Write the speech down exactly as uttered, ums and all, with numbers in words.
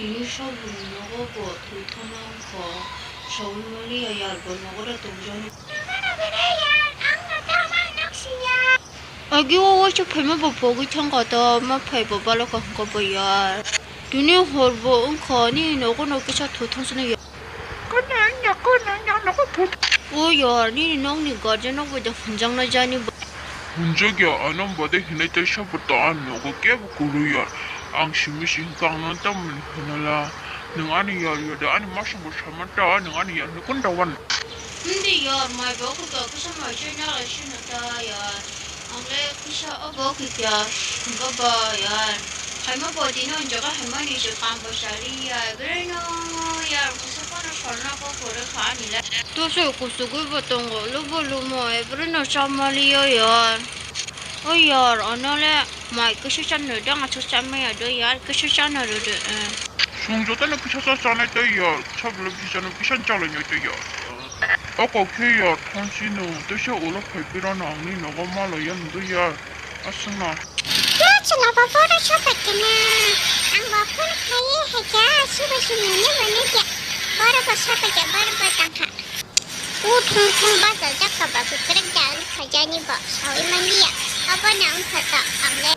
Tini saboni nogo bo twi thangna wngkha, saui maliya yar bo nogo da tongjaknai. Agi o waisa phaima bo pogwi thangkha ta, ma phai bo balo kaham kha bo yar. Tini hor bo wngkha, nini nogo no kisa twi thangsani yar. Kono wngya, kono wngya, nogo twi. O yar, nini nokni guardian rok bai da hwnjaknai jani bo. Hwnjakya, ano bade hinwi tei sabo ta ani nogo kebo kwrwi ya. Ang simi si hwnkha, ang no tamoni hwnala. Nwng ani yar ya de, ani masa bo sama ta, nwng ani yar ni kunda wan. Hindi yar, mai bo khuka kisa mai se nalai sino ta yar. Ang le kisa obo khikya, baba yar. Haima bo dino jaga haima ni se kam bo sari ya, bere no yar, kisa kono sorna ko kore kha ni le. To se kusugwi bo tongo, lubo lumo, bere no chamali ya yar. O yar, ano le mai kisa channo dang, achu chamaya do yar, kisa channa ro de. Sung joto no kisa sa chanai tei yar, sablo kisa no kisa chalai nyai tei yar. O kok khe yar, thon si no, tei se ulo phai pira no ang ni nogo malo ya ndu yar. Aswkno. Khe chwla bo bohrok sopai khe na. Ang bo phone khai hai kha, sibo simi ni bo nai khe. Bohrok bo sopai khe, bohrok bo tang kha. O thung thung bajajak kha ba, kwkrwk da wng kha jani bo saui man liya. Abo no wng kha to ang le.